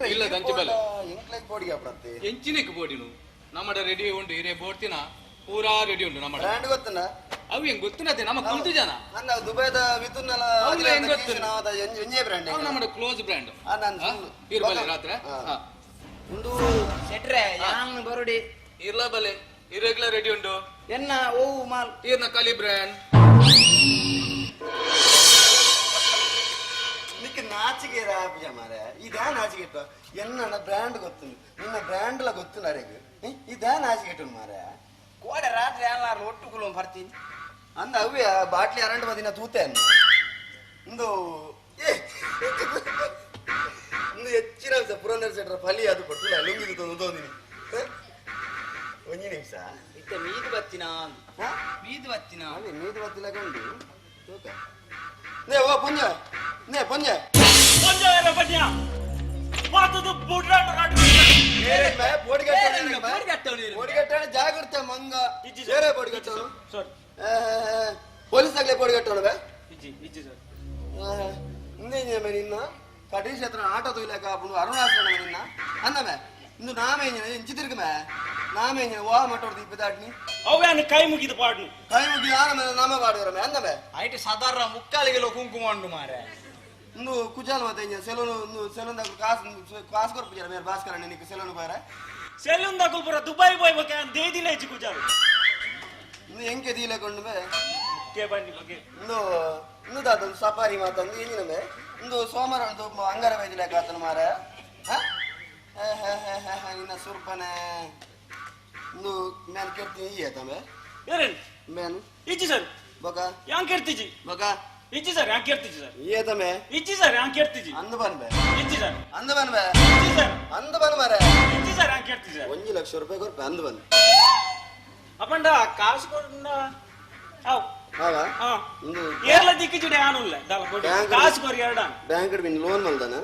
ಇಲ್ಲ ದಂಚಿ ಬಲೆ. ಎಂಕ್ಲೆಗ್ ಬೋಡಿಗೆ ಅಪ್ರತ್ತೆ. ಎಂಚಿನಕ್ಕೆ ಬೋಡಿನು ನಮ್ಮಡ ರೆಡಿ ಉಂಟು, ಇರೇ ಬೋಡ್ತಿನ ಪೂರಾ ರೆಡಿ ಉಂಟು ನಮ್ಮಡ. ಬ್ರ್ಯಾಂಡ್ ಗೊತ್ತನ? ಅವು ಹೆಂಗ್ ಗೊತ್ತಿನತೆ ನಮ್ಮ ಕುಲ್ತು ಜನ. ನನ್ನ ದುಬೈದ ಮಿಥುನ್ನಲ. ಹೌದು, ಹೆಂಗ್ ಗೊತ್ತು? ಎಂಜೆ ಬ್ರ್ಯಾಂಡ್. ಅವು ನಮ್ಮಡ ಕ್ಲೋಸ್ ಬ್ರ್ಯಾಂಡ್. ಆ, ನಾನ್ ಸುಳ್ಳು. ಇರ್ ಬಲೆ ರಾತ್ರಿ. ಹಾ. ಹಾ. ಉಂದು. ಶೆಟ್ರೆ, ಯಾನ್ ಬರುಡಿ. ಇರ್ಲ ಬಲೆ, ಇರೆಗ್ಲ ರೆಡಿ ಉಂಟು. ಎನ್ನ ಓವು ಮಾಲ್? ಇರ್ನ ಕಲಿ ಬ್ರ್ಯಾಂಡ್. ನಿಕ್ ನಾಚಿಕೆ ರಾಪಿಜ ಮಾರೆ, ಇದಾ ನಾಚಿಕೆ ಇಟ್ಟು. ಎನ್ನ ಬ್ರ್ಯಾಂಡ್ ಗೊತ್ತು, ನಿನ್ನ ಬ್ರ್ಯಾಂಡ್ ಲ ಗೊತ್ತು ನರೆಗ್. ಇದಾ ನಾಚಿಕೆ ಇಟ್ಟು ಮಾರೆ. ಕೋಡೆ ರಾತ್ರಿ ಅಲ್ಲಾರು ಒಟ್ಟು ಕುಲುಂ ಬರ್ತೀನಿ. ಅಂದ ಅವೇ ಬಾಟ್ಲಿ ಅರಂಡು ಬದಿನ ತೂತೆ ಅನ್ನ. ಇಂದು ಏ ಇಂದು ಹೆಚ್ಚಿನ ಅಂಶ ಪುರಂದರ ಸೆಟ್ರ ಫಲಿ ಅದು ಪಟ್ಟು ಲುಂಗಿ ತಂದು ಒಂಜಿ ನಿಮಿಷ. ಇತ್ತೆ ಮೀದು ಬತ್ತಿನ. ಹಾ? ಮೀದು ಬತ್ತಿನ. ಅದೇ ಮೀದು ಬತ್ತಿಲ್ಲ ಕಂಡು ತೂಕ. ನೇ ಓ ಪುಂಜ, ನೇ ಪುಂಜ. ಪಂಜಾಯರ ಪನ್ಯ ಮಾತದು ಬುಡ್ರಾಂಡ ರಾಡು. ಬೋಡಿಗಟ್ಟಣ ಜಾಗೃತ ಮಂಗ. ಇಜ್ಜಿ. ಬೇರೆ ಬೋಡಿಗಟ್ಟಣ. ಸರ್. ಪೊಲೀಸ್ ಆಗ್ಲೇ ಬೋಡಿಗಟ್ಟಣ ಬೇ. ಇಜ್ಜಿ ಇಜ್ಜಿ ಸರ್. ಇಂದೇ ನಿನ್ನ ಕಟೀಶ್ ಹತ್ರ ಆಟೋ ತುಯ್ಲಕ ಆಪುಂಡು ಅರುಣಾಚಲ ನಿನ್ನ ಅಂದಮೆ. ಇಂದು ನಾಮೇ ಇಂಚಿ ತಿರುಗುಮೆ ನಾಮೇ ವಾ ಮಟ್ಟೋರ್ದು ಇಪ್ಪದಾಟ್ನಿ. ಅವ್ಯಾನ ಕೈ ಮುಗಿದು ಪಾಡ್ನು. ಕೈ ಮುಗಿ ಆನ ಮೇಲೆ ನಾಮ ಪಾಡುವರಮೆ ಅಂದಮೆ. ಐಟ್ ಸಾಧಾರಣ ಮುಕ್ಕಾಲಿಗೆಲ್ಲ ಕುಂಕುಮ ಉಂಡು ಮಾರೆ. ಇಂದು ಕುಜಾಲ್ ಮತ್ತೆ ಇಂಜ ಸೆಲೂನ್ ಸೆಲೂನ್ ಕಾಸು ಕಾಸು ಕೊರ್ಪುಜಾರ ಮೇರೆ ಭಾಸ್ಕರ ನಿನಗೆ ಸೆಲೂನ್ ಬಾರೆ. ಸೆಲೂನ್ ದಕುಲ್ ಪುರ ದುಬೈ ಪೋಯ್ ಬೊಕ ದೇದಿಲ ಇಜ್ಜಿ ಕುಜಾಲು. ಇಂದು ಎಂಕೆ ದೀಲೆ ಕೊಂಡು ಕೆ ಬನ್ನಿ ಬಗ್ಗೆ. ಇಂದು ಇಂದು ದಾದೊಂದು ಸಫಾರಿ ಮಾತಂದು ಎಂಜಿನಮೆ. ಇಂದು ಸೋಮವಾರ ಅಂಗಾರ ವೈದ್ಯಲೆ ಕಾತನ ಮಾರ. ನಿನ್ನ ಸುರ್ಪನೆ ಇಂದು ಮ್ಯಾನ್ ಕೇಳ್ತೀನಿ ಈ ಆತಮೆ. ಏರೇನ್? ಮ್ಯಾನ್. ಇಜ್ಜಿ ಸರ್. ಬೊಕ? ಯಾನ್ ಕೇಳ್ತಿಜಿ. ಬೊಕ? ಇಜ್ಜಿ ಸರ್, ಯಾನ್ ಕೇಳ್ತಿಜಿ ಸರ್. ಈ ಆತಮೆ. ಇಜ್ಜಿ ಸರ್, ಯಾನ್ ಕೇಳ್ತಿಜಿ. ಅಂದು ಬನ್ಬೆ. ಇಜ್ಜಿ ಸರ್. ಅಂದು ಬನ್ಬೆ. ಇಜ್ಜಿ ಸರ್. ಅಂದು ಬನ್ ಮಾರೆ. ಇಜ್ಜಿ ಸರ್, ಯಾನ್ ಕೇಳ್ತಿಜಿ ಸರ್. 1 ಲಕ್ಷ ರೂಪಾಯಿ ಕೊರ್ಪೆ, ಅಂದು ಬಂದು. ಅಪಂಡ ಕಾಸು ಕೊಡ್ನ ಅವ್. ಹಾವ. ಹಾ. ಇಂದು ಏರ್ಲ ದಿಕ್ಕಿಜುಡೆ ಆನುಲ್ಲ ದಾಲ ಕೊಡಿ. ಬ್ಯಾಂಕ್. ಕಾಸು ಕೊರಿ ಎರಡಾನ್. ಬ್ಯಾಂಕ್ ಬಿನ್ ಲೋನ್ ಮಲ್ದನ?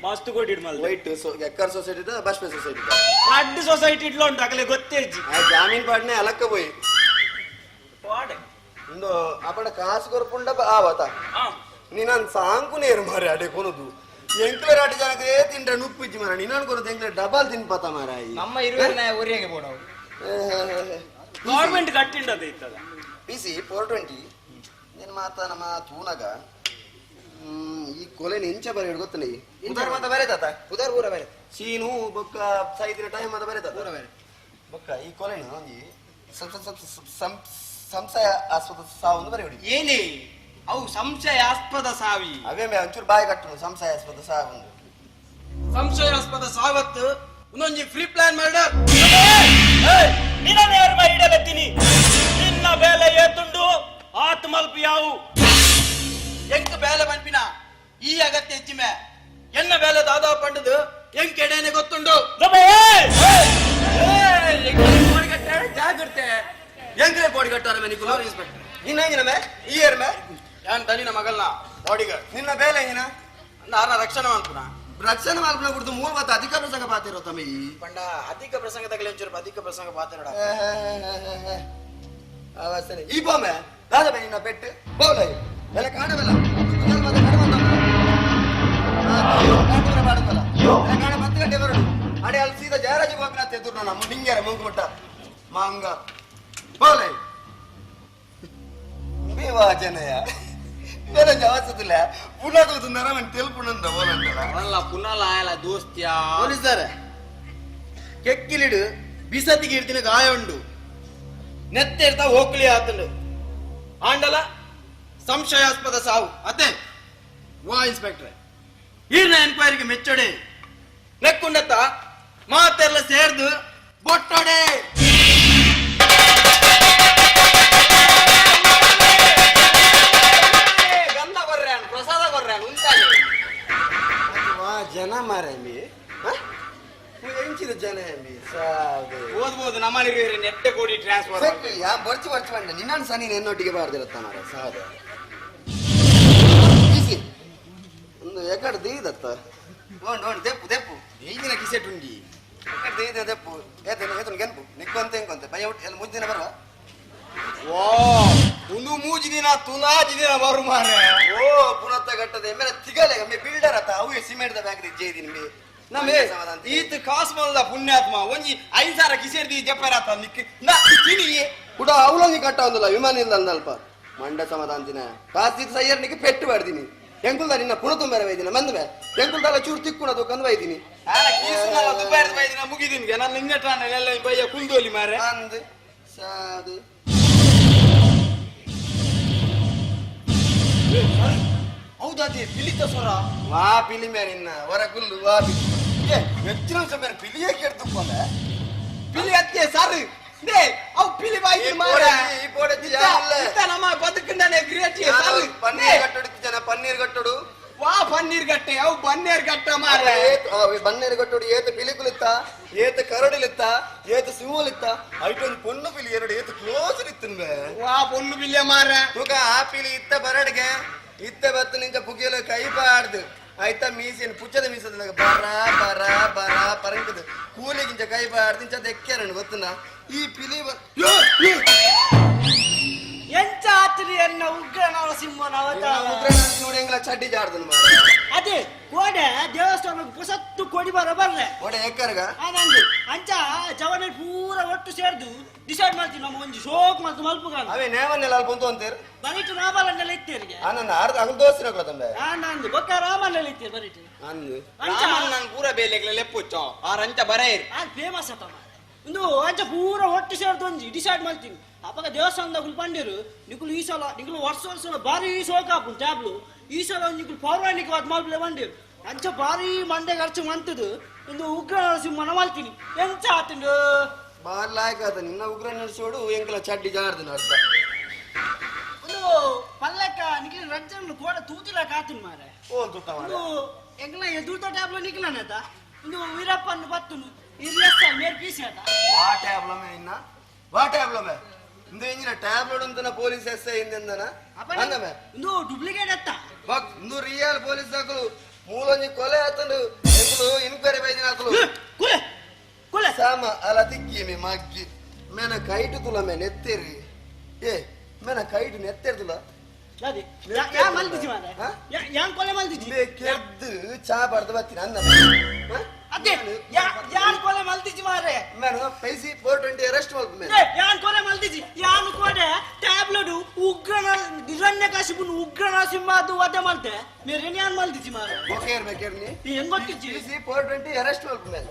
ಮಸ್ತ್ ಕೊಟ್ಟಿಡ್ ಮಲ್ದೆ. ವೈಟ್ ಎಕ್ಕರ್ ಸೊಸೈಟಿ ಬಸ್ಮೆ ಸೊಸೈಟಿ. ಅಡ್ಡು ಸೊಸೈಟಿ ಇಡ್ಲೋ ಉಂಟು ಅಕಲೆ ಗೊತ್ತೇ ಇಜ್ಜಿ. ಆ ಜಾಮೀನ್ ಪಾಡ್ನೆ ಅಲಕ್ಕ ಪೋಯಿ. ಪಾಡೆ. ಇಂದು ಅಪಡ ಕಾಸು ಕೊರ್ಪುಂಡ ಆವತ. ಹಾ. ನೀನನ್ ಸಾಂಕು ನೇರು ಮಾರೆ, ಅಡೆ ಕೊನದು ಎಂಕ್ಲೆ ರಾಟಿ ಜನಕ್ಕೆ ತಿಂಡ್ರೆ ನುಪ್ಪಿಜ್ಜಿ ಮಾರ. ನೀನನ್ ಕೊನದು ಎಂಕ್ಲೆ ಡಬಲ್ ತಿನ್ಪತ ಮಾರ. ನಮ್ಮ ಇರುವೆ ಊರಿಗೆ ಬೋಡವು. ಗೌರ್ಮೆಂಟ್ ಕಟ್ಟಿಂಡದ ಇತ್ತದ. ಪಿ ಸಿ 420 ನೀನು ಮಾತ ನಮ್ಮ ತೂನಗ. ಈ ಕೊಲೆ ಎಂಚ ಬರ ಗೊತ್ತಲ್ಲ, ಈ ಉದಾರ್ ಮಾತ ಬರೇತಾತ. ಉದಾರ್ ಊರ ಬೇರೆ. ಸೀನು ಬೊಕ್ಕ ಸೈದಿನ ಟೈಮ್ ಮಾತ ಬರೇತಾತ. ಊರ ಬೇರೆ. ಬೊಕ್ಕ ಈ ಕೊಲೆನು ಒಂಜಿ ಸಂಶಯ ಆಸ್ಪದ ಸಾವು ಬರೆಯುಡಿ. ಏನೇ ಅವು ಸಂಶಯಾಸ್ಪದ ಸಾವಿ. ಅವೇ ಮೇ ಒಂಚೂರು ಬಾಯಿ ಕಟ್ಟುನು, ಸಂಶಯಾಸ್ಪದ ಸಾವು. ಸಂಶಯಾಸ್ಪದ ಸಾವತ್ತು ಒಂದೊಂಜಿ ಫ್ರೀ ಪ್ಲಾನ್ ಮರ್ಡರ್. ನಿನ್ನ ನೇರ್ಮ ಇಡಲತ್ತೀನಿ, ನಿನ್ನ ಬೇಲೆ ಏತುಂಡು ಆತ್ ಮಲ್ಪು ಯಾವು. ಎಂಕ್ ಬೇಲೆ ಪನ್ಪಿನ ಈ ಅಗತ್ಯ ಹೆಚ್ಚಿಮೆ. ಎನ್ನ ಬೇಲೆ ದಾದಾ ಪಂಡದು ಎಂಕ್ ಎಡೇನೆ ಗೊತ್ತುಂಡು. ದಬೆ! ಜಾಗ್ರತೆ. ಎಂಕ್ಲೆ ಬೋಡಿ ಕಟ್ಟಾರ ಮೇ ನಿಕುಲು? ಇನ್ಸ್ಪೆಕ್ಟರ್. ನಿನ್ನ ಹೆಂಗಿನ ಮೇ ಈ ಏರ್ ಮೇ? ಯಾನ್ ತನಿನ ಮಗಲ್ನ ಬಾಡಿಗಾರ್ಡ್. ನಿನ್ನ ಬೇಲೆ ಹೆಂಗಿನ? ಅಂದ ರಕ್ಷಣೆ ಮಲ್ಪುನ. ರಕ್ಷಣೆ ಮಲ್ಪನ ಕುಡ್ದು ಮೂರು ಮತ್ತೆ ಅಧಿಕ ಪ್ರಸಂಗ ಪಾತಿರೋ ತಮ್ಮ ಈ. ಪಂಡ ಅಧಿಕ ಪ್ರಸಂಗ ತಗಲಿ ಒಂಚೂರು ಅಧಿಕ ಪ್ರಸಂಗ ಪಾತಿರಡ. ಅವಸ್ಥೆ ಈ ಬೊಮ್ಮೆ ದಾದ ಬೇ ನಿನ್ನ ಪೆಟ್ಟು ಬೌಲ ಬೆಲೆ ಕಾಣಬಲ್ಲ ಕಾಣ 10 ಗಂಟೆ ಬರೋಡು ಅಡೆ ಅಲ್ಲಿ ಸೀದಾ ಜಯರಾಜ ಗೋಪಿನಾಥ್ ಎದುರು ನಮ್ಮ ನಿಂಗ್ಯಾರ ಮೂಗು ಮುಟ್ಟ ಮಾಂಗ ಬೌಲ ಬೇವಾ ಜನಯ ಬೇರೆ ಜಾವಸದಿಲ್ಲ ಪುನಃ ನರಮನ್ ತೆಲ್ಪುಣಂದ ಬೋಲಂತಲ್ಲ. ಅಲ್ಲ ಪುನಃ ಆಯಲ ದೋಸ್ತಿಯಾ. ಪೊಲೀಸರ ಕೆಕ್ಕಿಲಿಡು ಬಿಸತಿಗೆ ಇಡ್ದಿನ ಗಾಯ ಉಂಡು, ನೆತ್ತೆರ್ತ ಹೋಕ್ಲಿ ಆತಂಡು. ಆಂಡಲ ಸಂಶಯಾಸ್ಪದ ಸಾವು ಅತೆ ವಾ ಇನ್ಸ್ಪೆಕ್ಟರ್ ಈರ್ನ ಎನ್ಕ್ವೈರಿಗೆ ಮೆಚ್ಚೊಡೆ ನೆಕ್ಕುಂಡತ್ತ ಮಾತೆಲ್ಲ ಸೇರ್ದು ಬೊಟ್ಟೊಡೆ. ಗಂಧ ಕೊರ್ರಾನು ಪ್ರಸಾದ ಕೊರ್ರಾನು ಉಂಟಾನೆ. ವಾ ಜನ ಮಾರೆ ಮಿ ಎಂಚಿದ ಜನ ಮಿ ಸಾದೆ. ಓದ್ಬೋದು ನಮ್ಮಲ್ಲಿ ನೆಟ್ಟೆ ಕೋಡಿ ಟ್ರಾನ್ಸ್ಫರ್. ಸೆಕ್ ಯಾ ಬರ್ಚಿ ಬರ್ಚಿ ಬಂಡ ನಿನ್ನನ್ನು ಸನಿ ನಿನ್ನೊಟ್ಟಿಗೆ ಬಾರ್ದಿರತ್ತ ಮಾರ ಸಾದೆ. ಬಿಸಿ ಒಂದು ಎಕಡೆ ದೀದತ್ತ ಓಂಡ್ ಓಂಡ್ ದೆಪ್ಪು ದೆಪ್ಪು. ಈಗಿನ ಕಿಸೆಟ್ ಉಂಡಿ. ಎಕಡೆ ದೀದ ದೆಪ್ಪು ಏತನು ಏತನು ಗೆನ್ಪು ನಿಕ್ಕೊಂತ ಇಂಕೊಂತೆ ಭಯ ಹುಟ್ಟು ಎಲ್ಲ ಮುಂದಿನ ಬರುವ. ಓ. ಒಂದು ಮೂಜಿ ದಿನ ತುಲಾಜಿ ದಿನ ಬರು ಮಾರೆ. ಓ ಪುನತ್ತ ಗಟ್ಟದೆ ಮೇಲೆ ತಿಗಲೆ ಮೇ ಬಿಲ್ಡರ್ ಅತ್ತ ಅವು ಸಿಮೆಂಟ್ the bag ಜೇದಿನ ಮೇ. ನಮೇ ಈತ ಕಾಸ್ಮಲ್ದ ಪುಣ್ಯಾತ್ಮ ಒಂಜಿ 5,000 ಕಿಸೇರ್ದಿ ಜಪ್ಪರಾತ ನಿಕ್ ನಾ ಚಿನಿಯೇ. ಕೂಡ ಅವಲಂಗಿ ಕಟ್ಟ ಒಂದಲ್ಲ ವಿಮಾನ ಇಲ್ಲ ಅಂದಲ್ಪ ಮಂಡ ಸಮಾಧಾನ ಕಾಸಿ ಸೈಯರ್ನಿಗೆ ಪೆಟ್ಟು ಬಾಡ್ದಿನಿ ಎಂಕುಲ್ದ ನಿನ್ನ ಪುಣ ತುಂಬಾರ ವೈದಿನ ಮಂದವೆ ಎಂಕುಲ್ದಲ್ಲ ಚೂರು ತಿಕ್ಕುಣ ದೊಕ್ಕಂದು ವೈದಿನಿ. ಆನ ಕೀಸುನಲ್ಲ ದುಬೈರ್ದ ಬೈದಿನ ಮುಗಿದಿನ್ಗೆ ನಾನು ನಿಂಗಟ್ರಾನ ಎಲ್ಲ ಬಯ್ಯ ಕುಂದೋಲಿ ಮಾರೆ. ಅಂದ್ ಸಾದು. ಹೌದಾದಿ ಪಿಲಿತ ಸ್ವರ. ವಾ ಪಿಲಿ ಮೇ ನಿನ್ನ ಹೊರ ಕುಲ್ಲು ವಾ ಪಿಲಿ ಏ ಹೆಚ್ಚಿನ ಸಮಯ ಪಿಲಿಯೇ ಕೆಡ್ದುಪ್ಪಂದೆ. ಪಿಲಿ ಅತ್ತೆ ಸರ್ they ಅವು ಪಿಲಿ ಬಾಯಿ ಮಾರೆ. ಈ ಪೋಡೆ ಇತ್ತ ನಮ್ಮ ಬದುಕಂಡನೆ ಗ್ರೇಟ್ ಸರ್. ಪನ್ನೀರ್ ಕಟ್ಟಡು ಜನ ಪನ್ನೀರ್ ಕಟ್ಟಡು. ವಾ ಪನ್ನೀರ್ ಗಟ್ಟೆ ಅವು ಬನ್ನೇರ್ ಗಟ್ಟ ಮಾರೆ. ಬನ್ನೇರು ಕಟ್ಟಡು ಏತ ಪಿಲಿಕುಲಿತ್ತ ಏತ ಕರಡಿಲಿತ್ತ ಏತ ಸಿಂಹಲಿತ್ತ ಐಟೊಂದು ಪೊಣ್ಣು ಪಿಲಿ ಎರಡು ಏತ ಕ್ಲೋಸ್ ಇತ್ತನ್ಬೆ. ವಾ ಪೊಣ್ಣು ಬಿಲ್ಯ ಮಾರೆ. ತುಕ ಆ ಪಿಲಿ ಇತ್ತ ಬರಡ್ಗೆ ಇತ್ತ ಬತ್ತು ನಿಂಚ ಪುಗಿಯಲು ಕೈ ಪಾಡ್ದು ಆಯ್ತಾ ಮೀಸೇನು ಪುಚ್ಚದ ಮೀಸದ ಬರ ಬರ ಬರ ಪರಂಕದು ಕೂಲಿಗಿಂಚ ಕೈ ಪಾಡ್ದು ಇಂಚ ದೆಕ್ಕೆರಣ್ಣು ಗೊತ್ತನ ಈ ಪಿಲಿ ಎಂಚ ಆತ್ರಿ ಎನ್ನ ಉಗ್ರ ನರಸಿಂಹನ ಅವತಾರ. ನೋಡಿ ಎಂಗ್ಲ ಚಡ್ಡಿ ಜಾಡ್ದನು ಮಾರ್ರೆ. ಅದೇ ಕೋಡೆ ದೇವಸ್ಥಾನಕ್ಕೆ ಪುಸತ್ತು ಕೊಡಿ ಬರ ಬರ್ರೆ. ಒಡೆ ಎಕ್ಕರ್ಗ. ಆನಂದ್ ಅಂಚ ಜವನ ಪೂರ ಒಟ್ಟು ಸೇರ್ದು ಡಿಸೈಡ್ ಮಾಡ್ತೀವಿ ನಮ್ಮ ಒಂಜಿ ಶೋಕ್ ಮಲ್ತು ಮಲ್ಪುಗಾನ. ಅವೇ ನೇವನ್ನೆಲ್ಲ ಅಲ್ಪ ಉಂತು ಅಂತೀರ್. ಬರಿಟು ರಾಮಲನ್ನೆಲ್ಲ ಇತ್ತೇರಿಗೆ. ಆನಂದ ಅರ್ಧ ಅಗಲ್ ದೋಸ್ತಿನ ತಂಬೆ. ಆನಂದ್ ಬೊಕ್ಕ ರಾಮನ್ನೆಲ್ಲ ಇತ್ತೇರು ಬರಿಟು. ಅಂದು ಅಂಚ ನಾನು ಪೂರ ಬೇಲೆಗ್ಲ ಲೆಪ್ಪುಚ್ಚೋ ಆ ರಂಚ ಬರ ಇರು. ಆ ಫೇಮಸ್ ಅತ್ತ ಮಾರ್ರೆ. ಒಂದು ಅಂಚ ಪೂರ ಒಟ್ಟು ಸೇರ್ದು ಒಂಜಿ ಡಿಸೈಡ್ ಮಾಡ್ತೀನಿ ಅಪಗ ದೇವಸ್ಥಾನದ ಪಂಡಿರು ನಿಕುಲು ಈ ಸಲ ನಿಕುಲು ವರ್ಷ ವರ್ಷ ಭಾರಿ ಶೋಕ್ ಆಪುಂಡು ಟ್ಯಾಬ್ಲು ಈ ಸಲ ನಿಕುಲು ಪೌರಾಣಿಕವಾದ ಮಲ್ಪಲೆ ಬಂದಿರು ಅಂಚ ಭಾರಿ ಮಂಡೆ ಖರ್ಚು ಮಂತದು ಒಂದು ಉಗ್ರ ನರಸಿಂಹನ ಮಲ್ತೀನಿ ಎಂಚ ಆತುಂಡು. ಬಾರ್ ಲಾಯಕ ಆತ ನಿನ್ನ ಉಗ್ರ ನಡೆಸೋಡು ಎಂಕಲ ಚಡ್ಡಿ ಜಾಡ್ದನು ಅರ್ಧ. ಒಂದು ಪಲ್ಲಕ್ಕ ನಿಖಿಲ್ ರಜ್ಜನ್ ಕೋಡ ತೂತಿಲ ಕಾತುನ್ ಮಾರೆ. ಓ ತುಟ್ಟ ಮಾರ್ರೆ. ಒಂದು ಎಂಕಲ ಎದುರ್ತ ಟ್ಯಾಬ್ಲು ನಿಖಿಲನೇತ ಒಂದು ವೀರಪ್ಪನ್ ಬತ್ತುನು ಇರ್ಲೆಸ್ತ ಮೇರ್ ಪೀಸಿ ಆತ. ವಾ ಟ್ಯಾಬ್ಲ ಮೇ ಇನ್ನ ವಾ ಟ್ಯಾಬ್ಲ ಮೇ ಇಂದು ಇಂಜಿನ ಟ್ಯಾಬ್ಲೆಟ್ ಅಂತನ ಪೊಲೀಸ್ ಎಸ್ I ಇಂದನ ಅಂದಮೆ. ಒಂದು ಡೂಪ್ಲಿಕೇಟ್ ಅತ್ತ. ಬಕ್ ಇಂದು ರಿಯಲ್ ಪೊಲೀಸ್ ಹಾಕಲು ಮೂಲೊಂಜಿ ಕೊಲೆ ಆತಂಡು ಎಂಕುಲು ಇನ್ಕ್ವೈರಿ ಬೈದಿನ ಹಾಕಲು. ಕುಲೆ ಕುಲೆ ಸಾಮ ಅಲ ತಿಕ್ಕಿ ಮೇ ಮಗ್ಗಿ ಮೇನ ಕೈಟು ತುಲ ಮೇ ನೆತ್ತೇರಿ ಏ ಮೇನ ಕೈಟು ನೆತ್ತೇರಿ ತುಲ. ಅದೇ ಯಾ ಮಲ್ದಿಜಿ ಮಾರೆ. ಹಾ? ಯಾನ್ ಕೊಲೆ ಮಲ್ದಿಜಿ. ಇಂದೇ ಕೆರ್ದು ಚಾ ಬಡ್ದು ಬತ್ತೀನಿ ಅಂದ ಅದೇ ಯಾನ್ ಕೊಲೆ ಮಲ್ದಿಜಿ ಮಾರೆ. ಮೇನ ಪೈಸಿ 420 ಅರೆಸ್ಟ್ ಮಲ್ಪ ಮೇನ. ಯಾನ್ ಕೊಲೆ ಮಲ್ದಿಜಿ ಯಾನ್ ಕೋಡೆ ಟ್ಯಾಬ್ಲೆಟ್ ಉಗ್ರ ಹಿರಣ್ಯ ಕಾಶಿಪುನ್ ಉಗ್ರ ನರಸಿಂಹ ಅದು ವಧೆ ಮಲ್ತೆ ಮೇರೆ ಯಾನ್ ಮಲ್ದಿಜಿ ಮಾರೆ. ಓಕೆ ಇರ್ಬೇಕಿರ್ನಿ. ನೀ ಹೆಂಗ್ ಗೊತ್ತಿಜ್ಜಿ? ಪೈಸಿ 420 ಅರೆಸ್ಟ್ ಮಲ್ಪ ಮೇನ.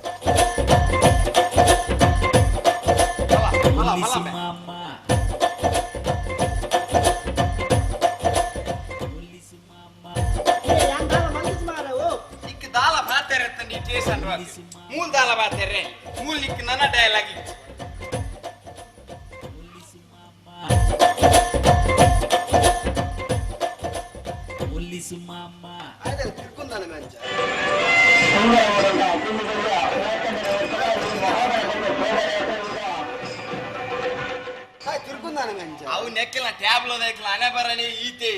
ಏ, ಯಾನ್ ದಾಲ ಮಲ್ದಿಜಿ ಮಾರೆ ಓ. ಇಕ್ ದಾಲ ಬಾತೆರೆ ನೀ ಟೇಷನ್ ಮೂಲ್ ದಾಲ ಬಾತೆರೆ ಮೂಲ್ ನಿಕ್ ನನ್ನ ಡೈಲಾಗ್ ಇತ್ತು. ಆಯ್ತು ತಿರ್ಕೊಂಡಾನೆ ಮಂಚ. ತಿರ್ಕೊಂಡಾನೆ ಮಂಚ. ಅವು ನೆಕ್ಕಿಲ್ಲ ಟ್ಯಾಬ್ಲೋ ನೆಕ್ಕಿಲ್ಲ ಅನೆ ಬರಲಿ ಈತೆ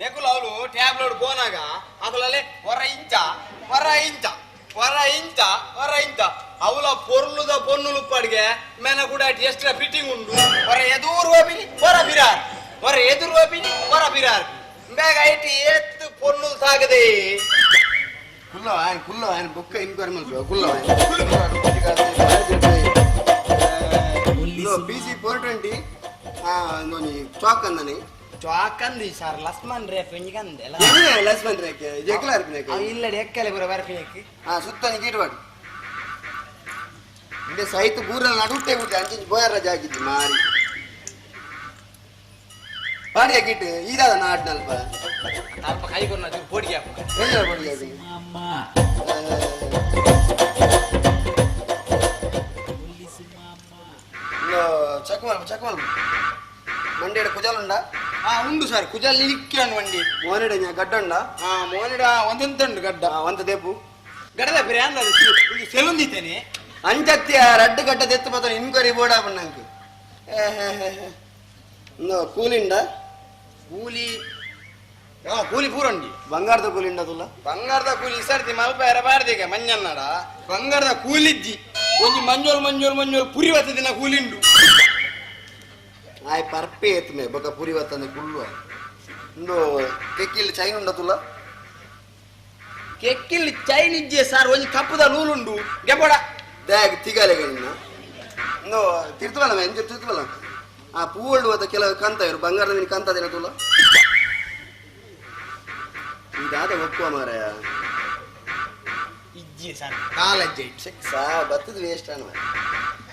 ನೆಕ್ಕುಲ ಅವಳು ಟ್ಯಾಬ್ಲೋಡ್ ಬೋನಾಗ ಅಗುಲಲೆ ಹೊರ ಇಂಚ ಹೊರ ಇಂಚ ಹೊರ ಇಂಚ ಹೊರ ಇಂಚ ಅವಳ ಪೊರ್ಲುದ ಪೊನ್ನುಲು ಪಡ್ಗೆ ಮೇನ ಕೂಡ ಎಕ್ಸ್ಟ್ರಾ ಫಿಟ್ಟಿಂಗ್ ಉಂಡು ಹೊರ ಎದುರು ಹೋಬಿನಿ ಹೊರ ಬಿರಾರ್ ಹೊರ ಎದುರು ಹೋಬಿನಿ ಹೊರ ಬಿರಾರ್ ಬೇಗ IT ಏತ್ತು ಪೊನ್ನುಲು ಸಾಗದೆ. ಕುಲ್ಲ ఆయన ಕುಲ್ಲ ఆయన ಬುಕ್ಕ ಇನ್ಕ್ವೈರಿ ಮಲ್ಪು ಕುಲ್ಲ ಪಿ ಸಿ 420 ಒಂದೊಂದು ಚಾಕ್ ಅಂದನೆ. ಚಾಕಂದಿ ಸರ್ ಲಸ್ಮನ್ ರೇ ಫೆಂಜಿಕಂದೆ. ಲಸ್ಮನ್ ರೇಖೆ ಜೆಕ್ಲ ಅರ್ಪಿನ. ಇಲ್ಲಡಿ ಎಕ್ಕಲೆ ಪೂರ ಬರ್ಪಿನಕ್ಕೆ. ಹಾ ಸುತ್ತನಿ ಗೀಟವಾಡಿ ಇಂದೆ ಸಹಿತ ಬೂರಲ್ಲಿ ನಡುಟ್ಟೆ ಬಿಟ್ಟೆ ಅಂಚಿಂಚಿ ಬೋಯರ್ ರಜೆ ಆಗಿದ್ದು ಮಾರಿ ಪಾಡಿಯ ಗಿಟ್ಟು ಈದಾದ ನಾಟ್ನಲ್ಪ. ಅಲ್ಪ ಕೈ ಕೊನ್ನ ಪೋಡಿಗೆ ಹಾಕು. ಏನಿಲ್ಲ ಪೋಡಿಗೆ ಹಾಕಿ. ಚೆಕ್ ಮಲ್ಪ ಚೆಕ್ ಮಲ್ಪ ಮಂಡ್ಯಡ ಕುಜಾಲ್ ಉಂಡ. ಆ ಉಂಡು ಸರ್ ಕುಜಲ್ ನಿಕ್ಕಿರನ್ ವಂಡಿ. ಮೋನಿಡ ಗಡ್ಡ ಉಂಡ. ಆ ಮೋನಿಡ ಒಂದೆಂತ ಉಂಡು ಗಡ್ಡ. ಒಂತ ದೇಪು. ಗಡದ ಬೇರೆ ಅಂದ ಸೆಲುಂದಿತ್ತೇನೆ. ಅಂಚತ್ತಿ ಆ ರಡ್ಡು ಗಡ್ಡ ದೆತ್ತು ಬತ್ತ ಇನ್ಕ್ವೈರಿ ಬೋರ್ಡ್ ಆಪುಂಡು ನಂಗೆ. ಕೂಲಿಂಡ. ಕೂಲಿ ಆ ಕೂಲಿ ಪೂರ ಉಂಡಿ. ಬಂಗಾರದ ಕೂಲಿಂಡ ತುಲ್ಲ. ಬಂಗಾರದ ಕೂಲಿ ಸರ್ತಿ ಮಲ್ಪ ಬಾರ್ದಿಗ ಮಂಜನ್ನಡ ಬಂಗಾರದ ಕೂಲಿಜ್ಜಿ ಒಂಜಿ ಮಂಜೋಲ್ ಮಂಜೋಲ್ ಮಂಜೋಲ್ ಪುರಿ ಬತ್ತದಿನ ಕೂಲಿಂಡು. ಆಯ್ ಪರ್ಪೆ ಏತ್ಮೆ ಬೊಕ ಪುರಿ ಬತ್ತಂದೆ ಕುಳ್ಳುವ ಇಂದು ಕೆಕ್ಕಿಲ್ ಚೈನ್ ಉಂಡತುಲ್ಲ ಕೆಕ್ಕಿಲ್ ಚೈನ್ ಇಜ್ಜೆ ಸರ್ ಒಂಜಿ ಕಪ್ಪುದ ನೂಲುಂಡು ಗೆಬೋಡ ದ್ಯಾಗ್ ತಿಗಾಲೆಗ ಇನ್ನು ಇಂದು ತಿರ್ತುವಲ್ಲ ಎಂಜ ತಿರ್ತುವಲ್ಲ ಆ ಪೂವಲ್ಡು ಅದ ಕೆಲವು ಕಂತ ಇರು ಬಂಗಾರದ ಮೀನು ಕಂತ ತುಲ್ಲ ಇದಾದ ಒಕ್ಕುವ ಮಾರಾಯ ಇಜ್ಜೆ ಸರ್ ಕಾಲಜ್ಜೆ ಸಾ ಬತ್ತದ ವೇಸ್ಟ್ ಅನ್ವ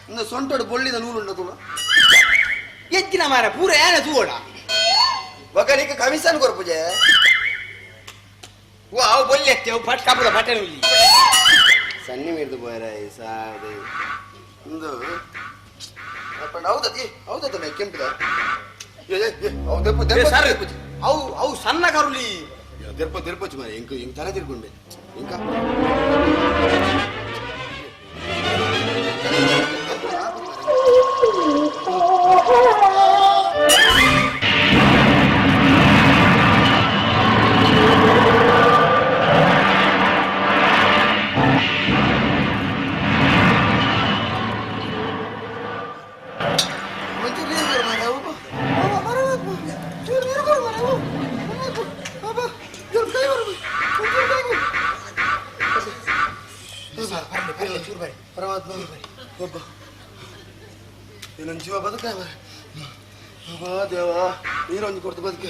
ಇನ್ನು ಸೊಂಟೋಡು ಬೊಳ್ಳಿದ ನೂಲುಂಡ ತುಲ್ಲ ಎಜ್ಜಿನ ಮಾರ ಪೂರ ಏನ ತೂವಡ ಒಕಲಿಗೆ ಕಮಿಷನ್ ಕೊರ್ಪುಜೆ ಓ ಅವು ಬೊಲ್ಲಿ ಎತ್ತಿ ಅವು ಪಟ್ ಕಪ್ಪುದ ಪಟ್ಟೆ ನೂಲಿ ಸನ್ನಿ ಮೀರ್ದು ಪೋಯರ ಸಾದೆ ಇಂದು ಅಪ್ಪಂಡ ಹೌದತಿ ಹೌದತ್ತ ಮೇ ಕೆಂಪುದ ಏ ಏ, ಏ, ಅವು ದೆಪ್ಪ ದೆಪ್ಪ ಸರ್ ದೆಪ್ಪುಜಿ. ಅವು ಅವು ಸಣ್ಣ ಕರುಲಿ ದೆಪ್ಪ ದೆಪ್ಪಚ್ಚು ಮಾರೆ ಇಂಕ ಇಂಕ ತಲೆ ತಿರ್ಕೊಂಡೆ ಇಂಕ ಒಂಚೂರು ನೀರು ಕೊಡು ಮಾರ್ರೆ, ಅವು ಬಾ. ಅವ ಬರಬೇಕು. ಚೂರು ನೀರು ಕೊಡು ಮಾರ್ರೆ, ಅವು. ಬರಬೇಕು. ಅಬ್ಬಾ, ಇವ್ರ ಕೈ ಬರಬೇಕು. ಒಂಚೂರು ಕೈ ಕೊಡು. ಪರಮಾತ್ಮ ಒಬ್ಬ ಇನ್ನೊಂದು ಜೀವ ಬದುಕ ಅಬ್ಬಾ ದೇವ ನೀರೊಂದು ಕೊಡ್ತು ಬದುಕ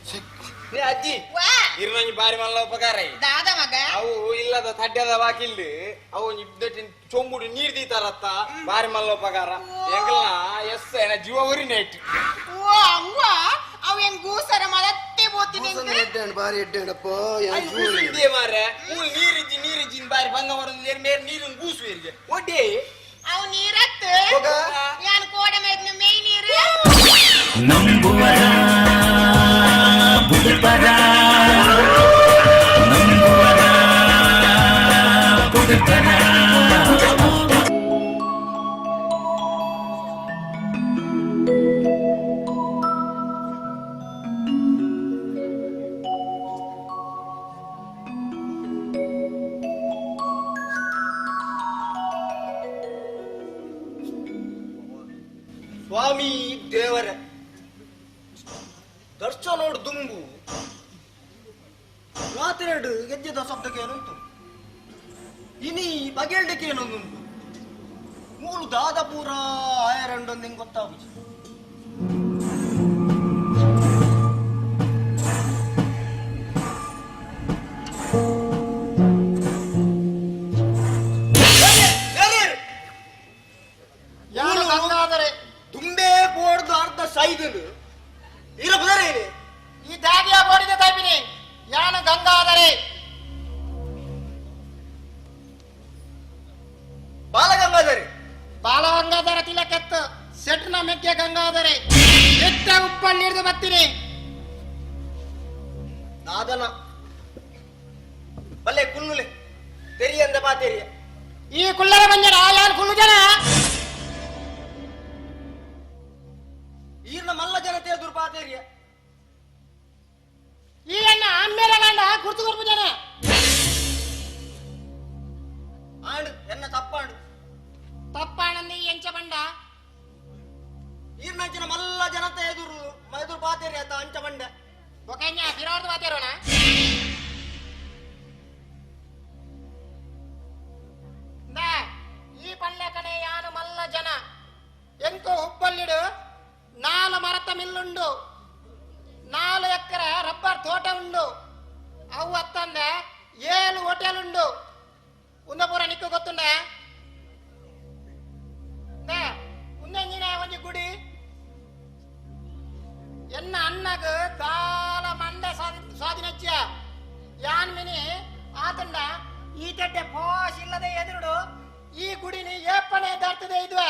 ಸಿಕ್ ಏ ಅಜ್ಜಿ ವಾ ಇರ್ನೊಂಜಿ ಬಾರಿ ಮಲ್ಲ ಉಪಕಾರ ದಾದ ಮಗ ಅವು ಇಲ್ಲದ ತಡ್ಡದ ಬಾಕಿಲ್ಲು ಅವು ಒಂಜಿ ಇದ್ದಟ್ಟಿನ ಚೊಂಬುಡು ನೀರ್ ದೀತಾರತ್ತ ಬಾರಿ ಮಲ್ಲ ಉಪಕಾರ ಎಂಕಲ್ನ ಎಸ್ ಏನ ಜೀವ ಉರಿ ನೆಟ್ ಓ ಅವ್ವ ಅವ್ ಹೆಂಗ್ ಗೂಸರ ಮದತ್ತೆ ಬೋತೀನಿ ಮೂಸಂದು ಎಡ್ಡೆ ಹಣ್ಣು, ಬಾರಿ ಎಡ್ಡೆ ಹಣ್ಣಪ್ಪ ಏನ್ ಜೀವ ಇಲ್ಲ. ಗೂಸು ಮಾರೆ ಮೂಲ್ ನೀರಿಜ್ಜಿ ನೀರಿಜ್ಜಿ ಬಾರಿ ಬಂಗ ಬರೋದು ನೀರ್ ಮೇರೆ ನೀರಿನ ಗೂಸು ಇರಿಗೆ ಒಡ್ಡೆ ಅವ್ ನೀರತ್ತು ಹೋಗ. ಯಾನ್ ಕೋಡ ಮೇದ್ನ ಮೇಯ್ ನೀರು ನಂಬುವರ ಬುಡುಪರ ನಂಬುವರ ಬುಡುಪರ. ಸ್ವಾಮಿ ದೇವರ ದರ್ಶನೋಡು ದುಂಬು ರಾತ್ರಿ ಗೆಜ್ಜೆದ ಶಬ್ದಕ್ಕೆ ಏನುಂಟು ಇನಿ ಬಗೆಲ್ಡಕ್ಕೆ ಏನೊಂದುಂಟು ಮೂಲು ದಾದ ಪೂರ ಆಯರಂಡೊಂದು ಹಿಂಗೆ ಗೊತ್ತಾಗುಜಿ. ಯಾರು ಗಂಗಾಧರೆ ತುಂಬೇ ಬೋರ್ದು ಅರ್ಧ ಸೈದನು ಇರ ಬುದರೆ ಈ ದಾದಿಯ ಬೋಡಿದ ತಾಯ್ಪಿನಿ ಯಾನು ಗಂಗಾಧರೆ ಬಾಲಗಂಗಾಧರೆ ಬಾಲಗಂಗಾಧರ ತಿಲಕತ್ತು ಸೆಟ್ನ ಮೆಕ್ಕೆ ಗಂಗಾಧರೆ ಎತ್ತ ಉಪ್ಪಲ್ಲಿ ಹಿಡಿದು ಬರ್ತೀನಿ ದಾದನ ಬಲ್ಲೆ ಕುಲ್ಲುಲೆ ತೆರಿಯಂದ ಬಾ ತೆರಿಯ ಈ ಕುಲ್ಲರ ಬಂಜರ ಯಾನ್ ಕುಲ್ಲು ಜನ ಈರ್ನ ಮಲ್ಲ ಜನತೆ ಎದುರು ಬಾ ತೆರಿಯ ಈ ಅಣ್ಣ ಆಮೇಲೆ ಗಂಡ ಗುರ್ತು ಕೊರ್ಪು ಜನ ಆಂಡು ಎನ್ನ ತಪ್ಪಾಂಡು ತಪ್ಪಾಣಂದಿ ಎಂಚ ಬಂಡ ಈರ್ನಂಚಿನ ಮಲ್ಲ ಜನತೆ ಎದುರು ಎದುರು ಬಾ ತೆರಿಯ ಆತ ಅಂಚ ಬಂಡೆ ಬೊಕನ್ಯ ಬಿರೋರ್ದು ಬಾತೇರೋಣ ಈ ಪಲ್ಲೆ ಕಣೆ ಯಾನು ಮಲ್ಲ ಜನ ಎಂಕು ಹುಬ್ಬಳ್ಳಿಡು ನಾಲು ಮರತ ಮಿಲ್ಲುಂಡು 4 ಎಕರೆ ರಬ್ಬರ್ ತೋಟ ಉಂಡು ಅವು ಅತ್ತಂದೆ 7 ಹೋಟೆಲ್ ಉಂಡು ಉಂದಪುರ ನಿಕ್ಕು ಗೊತ್ತುಂಡೆ ಉಂದೆಂಜಿನ ಒಂಜಿ ಗುಡಿ ಎನ್ನ ಅಣ್ಣಗ್ ದಾಲ ಮಂಡೆ ಸ್ವಾಧೀನಚ್ಯ ಯಾನ್ ಮಿನಿ ಆತಂಡ ಈ ತಟ್ಟೆ ಪೋಷ್ ಇಲ್ಲದೆ ಎದುರುಡು ಈ ಗುಡಿನಿ ಏಪಣೆ ದರ್ತದೆ ಇದ್ವೆ.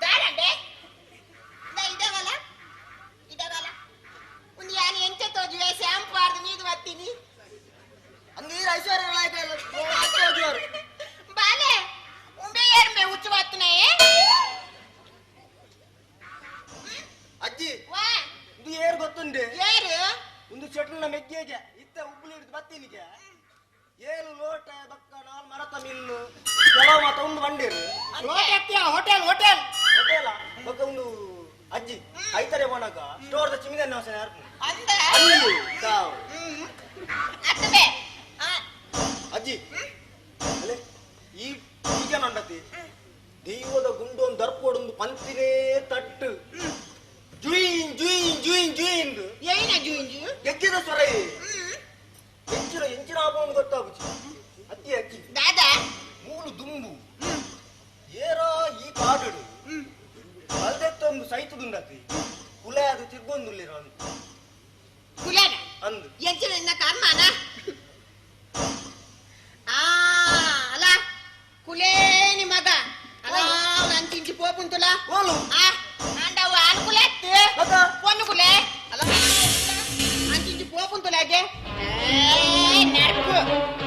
ದಾರಂಡೆ ಇದವಲ್ಲ ಇದವಲ್ಲ. ಗೊತ್ತುಂಡೆ. ಏರು? ಒಂದು ಶೆಟ್ಲ್ನ ಮೆಗ್ಗೆಗೆ ಇತ್ತ ಉಬ್ಬುಲಿ ಹಿಡಿದು ಬತ್ತೀನಿಗೆ ಏಳು ಲೋಟ ಬಕ್ಕ ನಾಲ್ ಮರತ ಮಿಲ್ಲು ಕೆಲವು ಮಾತ ಒಂದು ಬಂಡೇರು. ಲೋಟಕ್ಕಿಯ ಹೋಟೆಲ್ ಹೋಟೆಲ್. ಹೋಟೆಲ ಬೊಕ್ಕ ಒಂದು ಅಜ್ಜಿ ಐತರೆ ಬೋನಗ ಸ್ಟೋರ್ದ ಚಿಮಿದ ವಾಸನೆ ಯಾರ್ಪು. ಅಂದ. ಅಲ್ಲಿ ತಾವು. ಅತ್ತಬೆ. ಅಜ್ಜಿ ಅಲೆ ಈ ಈಗ ನಂಡತಿ ದೈವದ ಗುಂಡು ಒಂದು ದರ್ಪೋಡೊಂದು ಪಂತಿನೇ ತಟ್ಟು ಜುಯಿನ್ ಜುಯಿನ್ ಜುಯಿನ್ ಜುಯಿನ್. ಏನ ಜುಂಜು? ಗೆಜ್ಜೆದ ಸ್ವರ ಎಂಚಿನ ಎಂಚಿನ ಆಪವನ್ನು ಗೊತ್ತಾಗುಚಿ ಅತ್ತಿ ಅಜ್ಜಿ. ದಾದಾ. ಮೂಲು ದುಂಬು ಏರಾ ಈ ಕಾಡು ಕಲ್ದೆತ್ತೊಂದು ಸೈತುದುಂಡತಿ ಕುಲೆ ಅದು ತಿರ್ಗೊಂದುಲ್ಲಿರ ಅಂದು. ಕುಲೇನ? ಅಂದು. ಎಂಚಿನ ನಿನ್ನ ಕರ್ಮನ? ಆ ಅಲ ಕುಲೇನಿ ಮಗ ಅಲ ಅಂಚಿಂಚಿ ಪೋಪುಂತುಲ. ಓಲು. ಆ ಅಂಡವು ಅನುಕೂಲ ಮಗ. ಪೊಣ್ಣು ಕುಲೆ ಅಲ ಅಂಚಿಂಚಿ ಪೋಪುಂತುಲಾಗೆ ನಡ್ಕು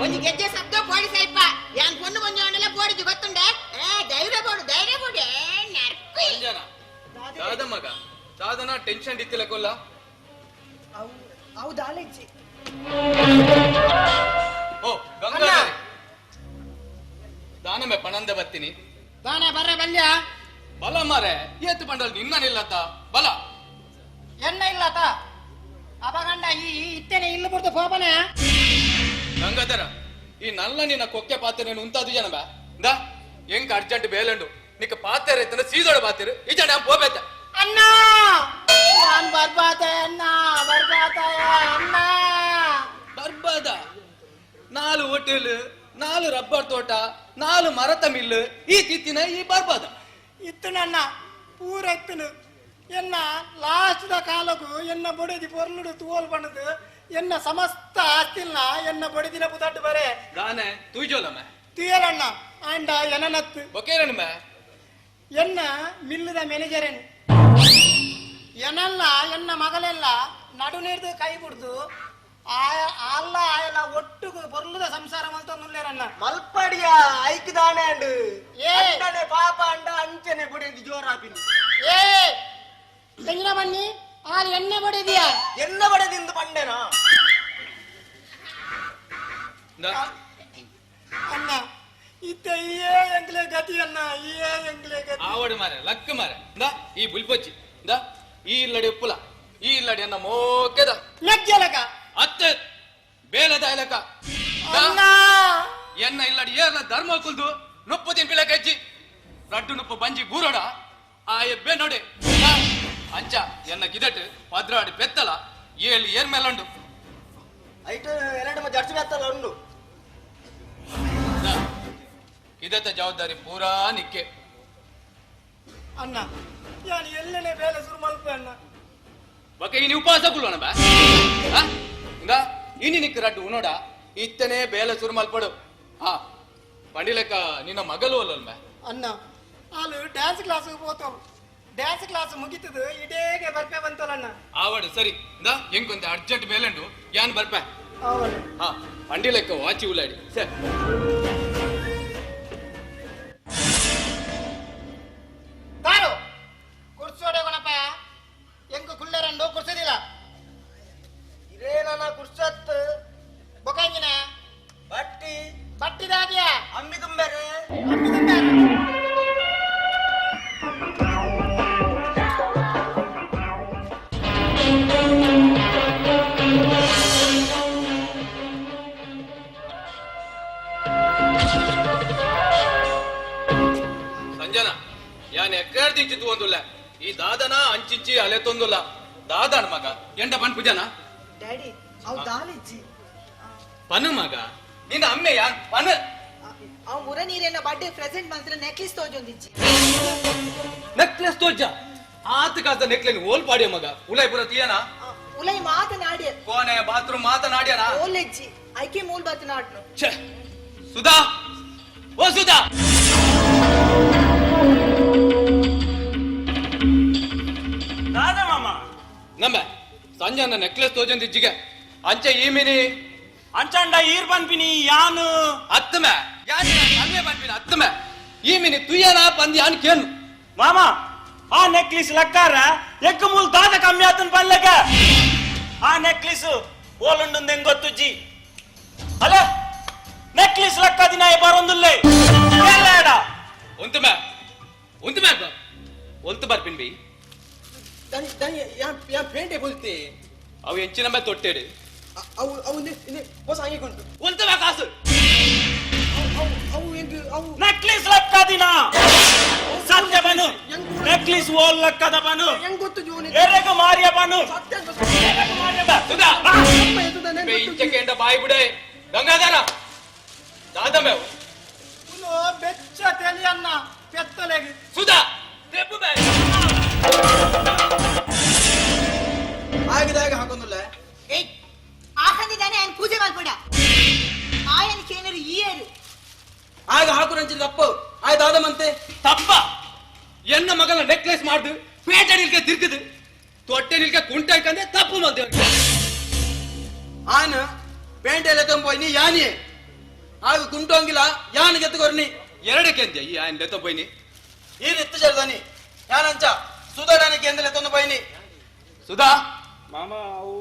ಒಂಜಿ ಗೆಜ್ಜೆ ಶಬ್ದ ಪೋಡಿ ಸೈಪ ಯಾನ್ ಪೊಣ್ಣು ಕೊಂಜ ಅಂಡಲ ಪೋಡಿಜು ಗೊತ್ತುಂಡೆ. ಏ ಧೈರ್ಯ ಬೋಡು ಧೈರ್ಯ ಬೋಡು ಏ ನರ್ಕು. ಸಂಜನಾ ದಾದ ಮಗ ದಾದನ ಟೆನ್ಷನ್ ಇತ್ತಿಲ್ಲ ಕೊಲ್ಲ. ಅವು ಅವು ದಾಲೆಜ್ಜಿ. ಓ ಗಂಗಾಧರಿ ದಾನಮೆ ಪಣಂದೆ ಬತ್ತೀನಿ. ದಾನೆ ಬರ್ರೆ ಬಲ್ಯ. ಬಲ ಮಾರೆ ಏತು ಬಂಡಲ್ ನಿನ್ನ ನಿಲ್ಲತ್ತ ಬಲ. ಎಣ್ಣ ಇಲ್ಲತ ಅಪಗಂಡ ಈ ಇತ್ತೇನೆ ಇಲ್ಲು ಬಿಡ್ದು ಪೋಪನೆ. ಗಂಗಾಧರ ಈ ನಲ್ಲ ನಿನ್ನ ಕೊಕ್ಕೆ ಪಾತ್ರೆ ಉಂತಾದು ಜನ ಬಾ ಇಂದ ಎಂಕ್ ಅರ್ಜೆಂಟ್ ಬೇಲಂಡು ನಿಕ್ಕ ಪಾತ್ರೆ ಎತ್ತನ ಸೀದೋಡ ಪಾತ್ರೆ ಈ ಜನ ಪೋಬೇತ. ಅಣ್ಣ ನಾನ್ ಬರ್ಬಾತ ಅಣ್ಣ ಬರ್ಬಾತ ಅಣ್ಣ. ಬರ್ಬಾದ ನಾಲು ಹೋಟೆಲ್ ನಾಲು ರಬ್ಬರ್ ತೋಟ ನಾಲು ಮರತ ಮಿಲ್ಲು ಈ ತಿತ್ತಿನ ಈ ಬರ್ಬಾದ. ಇತ್ತನಣ್ಣ ಪೂರ ಇತ್ತನು ಎನ್ನ ಲಾಸ್ಟ್ the ಕಾಲಕು ಎನ್ನ ಬೊಡೆದಿ ಪೊರ್ಲುಡು ತೋಲ್ ಬಣ್ಣದು ಎನ್ನ ಸಮಸ್ತ ಆಸ್ತಿಲ್ನ ಎನ್ನ ಬೊಡೆದಿನ ಪುದಟ್ಟು ಬರೆ. ದಾನೆ ತೂಜೋಲಮ್ಮ. ತುಯಲಣ್ಣ ಆಂಡ ಎನನತ್ತು. ಬೊಕೇರಣ ಮೇ. ಎನ್ನ ಮಿಲ್ಲುದ ಮ್ಯಾನೇಜರೇನು ಎನಲ್ಲ ಎನ್ನ ಮಗಲೆಲ್ಲ ನಡು ನೀರ್ದು ಕೈ ಬಿಡ್ದು ಆಯ ಅಲ್ಲ ಆಯಲ್ಲ ಒಟ್ಟುಗು ಪೊರ್ಲುದ ಸಂಸಾರ ಮಲ್ತೊಂದುಲ್ಲೇರಣ್ಣ. ಮಲ್ಪಡಿಯ ಐಕ್ ದಾನೆ ಅಂಡು. ಏ. ಅಂಡನೆ ಪಾಪ ಅಂಡ ಅಂಚನೆ ಬುಡಿದು ಜೋರಾಪಿನಿ. ಏ ತೆಂಗಿನ ಬನ್ನಿ ಆಲ್ ಎಣ್ಣೆ ಬಡಿದಿಯಾ? ಎನ್ನ ಬಡದಿಂದು ಪಂಡೆನಾ? ಇಂದಾ. ಅಣ್ಣ ಇತ್ತ ಏ ಎಂಗ್ಲೆ ಗತಿ ಅಣ್ಣ ಏ ಎಂಗ್ಲೆ ಗತಿ. ಆವಡು ಮಾರೆ ಲಕ್ ಮಾರೆ ಇಂದಾ ಈ ಬುಲ್ಪೊಚ್ಚಿ ಇಂದಾ ಈ ಇಲ್ಲಡಿ ಉಪ್ಪುಲ ಈ ಇಲ್ಲಡಿ ಅನ್ನ ಮೋಕೆದ ಮೆಗ್ಗೆಲಕ. ಅತ್ತೆ ಬೇಲದ ಇಲಕ. ಅಣ್ಣ. ಎನ್ನ ಇಲ್ಲಡಿ ಏರ್ನ ಧರ್ಮ ಕುಲ್ದು ನುಪ್ಪು ತಿಂಪಿಲ ಕಜ್ಜಿ ರಡ್ಡು ನುಪ್ಪು ಬಂಜಿ ಬೂರೋಡ ಆ ಎಬ್ಬೆ ನೋಡಿ ಇಂದಾ, ಅಂಚ ಎನ್ನ ಗಿದಟ್ ಪದ್ರಾಡಿ ಪೆತ್ತಲ ಏಳು ಏರ್ ಮೇಲಂಡು. ಐಟು ಎರಡು ಜಡ್ಜ್ ಬೆತ್ತಲ ಉಂಡು. ಇಂದಾ, ಇದತ್ತ ಜವಾಬ್ದಾರಿ ಪೂರಾ ನಿಕ್ಕೆ. ಅಣ್ಣ ಯಾನ್ ಎಲ್ಲನೆ ಬೇಲೆ ಶುರು ಮಲ್ಪೆ ಅಣ್ಣ. ಬಕ ಇನಿ ಉಪವಾಸ ಕುಲ್ಲೋಣ ಬಾ ಆ? ಇಂದಾ ಇನಿ ನಿಕ್ ರಡ್ಡು ಉನೋಡ ಇತ್ತನೇ ಬೇಲೆ ಶುರು ಮಲ್ಪಡು ಹಾ ಪಂಡಿಲೆಕ್ಕ ನಿನ್ನ ಮಗಲು ಅಲ್ಲಲ್ಮ. ಅಣ್ಣ ಆಲು ಡ್ಯಾನ್ಸ್ ಕ್ಲಾಸ್ಗೆ ಹೋತವು ಡ್ಯಾನ್ಸ್ ಕ್ಲಾಸ್ ಮುಗಿತದು ಇಡೇಗೆ ಬರ್ಪೆ ಬಂತಲ್ಲ. ಆವಡು ಸರಿ ಇಂದಾ ಎಂಕೊಂತ ಅರ್ಜೆಂಟ್ ಬೇಲೆಂಡು ಯಾನ್ ಬರ್ಪೆ. ಅವಳು ಹಾ ಪಂಡಿಲೆಕ್ಕ ವಾಚಿ ಉಲಾಡಿ ಸರಿ. ದಾರು ಕುರ್ಸೋಡೆ ಗುಣಪ್ಪ ಎಂಕು ಕುಳ್ಳೆರಂಡು ಕುರ್ಸದಿಲ್ಲ. ಇದೇ ನನ್ನ ಕುರ್ಸತ್. ಬೊಕಂಜಿನ. ಬಟ್ಟಿ. ಬಟ್ಟಿದಾದ್ಯಾ. ಅಮ್ಮಿ ತುಂಬೆರೆ. ಸಂಜನಾ ಯಾನ್ ಎಕ್ಕರ್ದಿಂಚಿತ್ತು ಒಂದುಲ್ಲ ಈ ದಾದನ ಅಂಚಿಂಚಿ ಅಲೆ ತೊಂದುಲ್ಲ ದಾದನ ಮಗ ಎಂಡ ಪನ್ ಪೂಜಾನ. ಡ್ಯಾಡಿ ಅವು ದಾಲೆಜ್ಜಿ. ಪನು ಮಗ ನಿನ್ನ ಅಮ್ಮೆ ಯಾನ್ ಪನು. ಅವು ಮುರ ನೀರೆಲ್ಲ ಬರ್ಡೇ ಪ್ರೆಸೆಂಟ್ ಮಂತ್ರ ನೆಕ್ಲೆಸ್ ತೋಜೊಂದಿಜ್ಜಿ. ನೆಕ್ಲೆಸ್ ತೋಜ ಆತ ಕಾದ ನೆಕ್ಲೆಸ್ ಓಲ್ ಪಾಡಿಯ ಮಗ ಉಲೈ ಪುರ ತೀಯನ. ಉಲೈ ಮಾತನಾಡಿಯ. ಕೋನೆ ಬಾತ್ರೂಮ್ ಮಾತನಾಡ್ಯನ. ಓಲೆಜ್ಜಿ ಐಕೆ ಮೂಲ್ ಬಾತನಾಡ್ನು. ಛೆ ಸುಧಾ ಓ ಸುಧಾ ದಾದ ಮಾಮ. ನಮ್ಮ ಸಂಜಾನ ನೆಕ್ಲೆಸ್ ತೋಜೊಂದಿಜ್ಜಿಗೆ ಅಂಚೆ ಈ ಮಿನಿ. ಅಂಚಂಡ ಈರ್ ಪನ್ಪಿನಿ ಯಾನು. ಅತ್ತಮೆ ಯಾನ್ ಅಮ್ಮೆ ಪನ್ಪಿನ ಅತ್ತಮೆ ಈ ಮಿನಿ ತುಯ್ಯನ ಪಂದಿ ಯಾನ್ ಕೇನು. ಮಾಮ ಆ ನೆಕ್ಲಿಸ್ ಲಕ್ಕಾರ ಎಕ್ಕ ಮೂಲ್ ದಾದ ಕಮ್ಮಿ ಆತನ್ ಪನ್ಲಕ. ಆ ನೆಕ್ಲಿಸ್ ಓಲುಂಡು ಗೊತ್ತುಜ್ಜಿ. ಅಲ್ಲ, ನೆಕ್ಲಿಸ್ ಲಕ್ಕ ದಿನ ಬರೊಂದುಲ್ಲೆ ಕೇಳಾಡ. ಉಂತು ಮ್ಯಾ, ಉಂತು ಮ್ಯಾ, ಒಲ್ತು ಬರ್ಪಿನ್ ಬಿ. ದನಿ ದನಿ ಯಾ ಯಾ ಪೇಂಟೆ ಬೊಲ್ತೆ. ಅವು ಎಂಚಿನ ಮೇ ತೊಟ್ಟೇಡು. ಅವು ಅವು ನೆ ಹೊಸ ಅಂಗಿ ಉಂಟು. ಉಂತು ಮ್ಯಾ ಕಾಸು. ಅವು ಅವು ಎಂಕ್ ಅವು ನೆಕ್ಲಿಸ್ ಲಕ್ಕ ದಿನ ಸತ್ಯ ಬನು, ನೆಕ್ಲಿಸ್ ಓಲ್ ಲಕ್ಕದ ಬನು. ಹೆಂಗ್ ಗೊತ್ತು ಜೋನಿ? ಎರೆಗು ಮಾರಿಯ ಬನು. ಸತ್ಯ. ಎರೆಗು ಮಾರಿಯ ಬ. ಸುಧಾ. ಸತ್ಯ. ಬೆ ಇಂಚಕ್ಕೆ ಎಂಡ ಬಾಯಿ ಬಿಡೆ. ಗಂಗಾಧರ, ದಾದ ಮೇವು. ಬೆಚ್ಚ ತೆಲಿಯನ್ನ ಪೆತ್ತಲೆಗೆ. ಸುಧಾ, ತೆಪ್ಪು ಬೇ. ಆಗಿದಾಗ ಹಾಕೊಂದುಲ್ಲ. ಏಯ್, ಆಹಂದಿದ್ದಾನೆ ఆయన ಪೂಜೆ ಮಲ್ಪಡ ಆಯನ ಕೇನರು ಈಯರು. ಆಗ ಹಾಕು ನಂಚಿನ ತಪ್ಪು ಆಯ್ತು ಆದಮಂತೆ. ತಪ್ಪ, ಎನ್ನ ಮಗನ ನೆಕ್ಲೆಸ್ ಮಾಡ್ದು ಪೇಟೆ ನಿಲ್ಕೆ ತಿರ್ಗಿದು ತೊಟ್ಟೆ ನಿಲ್ಕೆ ಕುಂಟಾಯ್ಕಂದ್ರೆ ತಪ್ಪು ಮಲ್ದೆ. ಆನ ಪೇಂಟೆ ತಂಬೋಯ್ ನೀ ಯಾನಿ ಆಗ ಕುಂಟೋಂಗಿಲ್ಲ ಯಾನ್ ಗೆತ್ತುಕೊರ್ನಿ. ಎರಡಕ್ಕೆ ಅಂದ್ಯ ಈ ఆయన ಲೆತ್ತ ಪೋಯ್ನಿ. ಈ ಎತ್ತು ಚರ್ದಾನಿ ಯಾನಂಚ ಸುಧಾರಣೆ ಎಂದಲೆ ತಂದು ಪೋಯ್ನಿ. ಸುಧಾ. ಮಾಮ, ಅವು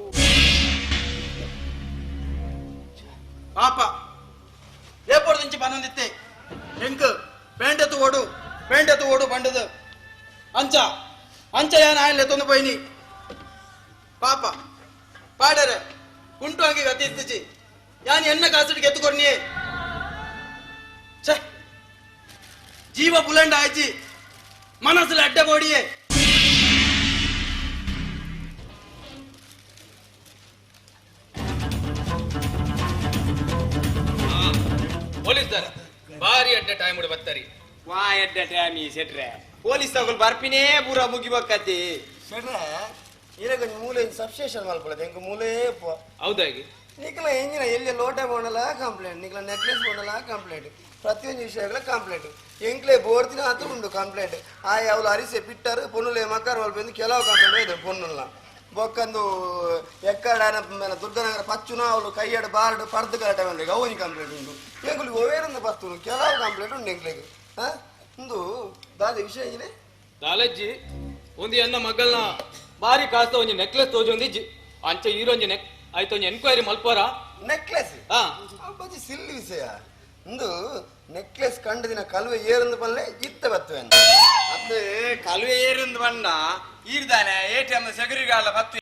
ಪಾಪ, ಏಪೋಡು నుంచి ಪನೊಂದಿತ್ತೆ ಎಂಕ್ ಪೇಂಟೆತ್ತು ಓಡು, ಪೇಂಟೆತ್ತು ಓಡು ಬಂಡದು. ಅಂಚ ಅಂಚ ಯಾನ್ ಆಯನ್ ಲೆತ್ತೊಂದು ಪೋಯ್ನಿ. ಪಾಪ ಪಾಡರೆ ಕುಂಟು ಅಂಗಿ ಗತಿ ಇತ್ತಿಚಿ ಯಾನ್ ಎನ್ನ ಕಾಸುಡಿಗೆ ಎತ್ತುಕೊರ್ನಿಯೇ. ಛೆ, ಜೀವ ಬುಲಂಡ್ ಆಯ್ಚಿ, ಮನಸ್ಸುಲ ಅಡ್ಡಗೋಡಿಯೇ. ಪೊಲೀಸ್ ದಾರ ಬಾರಿ ಅಡ್ಡ ಟೈಮ್ ಬರ್ತಾರಿ. ವಾ ಎಡ್ಡ ಟೈಮ್ ಈ ಸೆಟ್ರೆ, ಪೊಲೀಸ್ ತಗೊಳ್ ಬರ್ಪಿನೇ ಪೂರ ಮುಗಿಬಕ್ಕತ್ತಿ. ಶೆಟ್ರೆ, ಇರಗ ಮೂಲೆ ಸಬ್ಸ್ಟೇಷನ್ ಮಲ್ಪೊಳದೆ ಎಂಕ್ ಮೂಲೆ ಪೋ. ಹೌದಾಗಿ. ನಿಕ್ಲ ಎಂಜಿನ ಎಲ್ಲಿ ಲೋಟ ಬೋಣಲ ಕಂಪ್ಲೇಂಟ್, ನಿಕ್ಲ ನೆಕ್ಲೆಸ್ ಬೋಣಲ ಕಂಪ್ಲೇಂಟ್, ಪ್ರತಿಯೊಂದು ವಿಷಯಗಳ ಕಂಪ್ಲೇಂಟ್. ಎಂಕ್ಲೆ ಬೋರ್ದಿನ ಆತು ಉಂಡು ಕಂಪ್ಲೇಂಟ್. ಆ ಅವಳು ಅರಿಸೆ ಪಿಟ್ಟರು ಪೊನ್ನುಲೆ ಮಕ್ಕರ್ ಮಲ್ಪೆಂದು ಕೆಲವು ಕಂಪ್ಲೇಂಟ್ ಇದೆ. ಪೊನ್ನುಲ್ಲ ಬೊಕ್ಕಂದು ಎಕ್ಕಡ ದುರ್ಗನಗರ ಪಚ್ಚುನ ಅವಳು ಕೈಯಡು ಬಾರ್ಡು ಪರ್ದು ಕರಟ ಮೇಲೆ ಅವನಿ ಕಂಪ್ಲೇಂಟ್ ಉಂಟು. ಎಂಕುಲು ಒವೇರಂದು ಬರ್ತುನು ಕೆಲವು ಕಂಪ್ಲೇಂಟ್ ಉಂಟು ಎಂಕ್ಲೆಗ್. ಹಾ, ಉಂದು ದಾದ ವಿಷಯ ಎಂಜಿನೆ? ದಾಲಜ್ಜಿ, ಒಂದು ಎನ್ನ ಮಗಲ್ನ ಬಾರಿ ಕಾಸ್ತ ಒಂಜಿ ನೆಕ್ಲೆಸ್ ತೋಜೊಂದಿಜ್ಜಿ. ಅಂಚ ಈರೊಂಜಿ ನೆಕ್ ಆಯ್ತು ಒಂಜಿ ಎನ್ಕ್ವೈರಿ ಮಲ್ಪೋರ. ನೆಕ್ಲೆಸ್? ಹಾ. ಬಜಿ ಸಿಲ್ಲಿ ವಿಷಯ. ಇಂದು ನೆಕ್ಲೆಸ್ ಕಂಡು ದಿನ ಕಲ್ವೆ ಏರಂದು ಪಲ್ಲೆ ಇತ್ತ ಬತ್ತುವೆ. ಅತ್ತೆ, ಕಲ್ವೆ ಏರಿಂದು ಬಣ್ಣ ಈರ್ದಾನೆ ಎ ಟಿ ಎಂ ಸೆಕ್ಯೂರಿಟಿ ಗಾರ್ಡ್ ಬತ್ತು.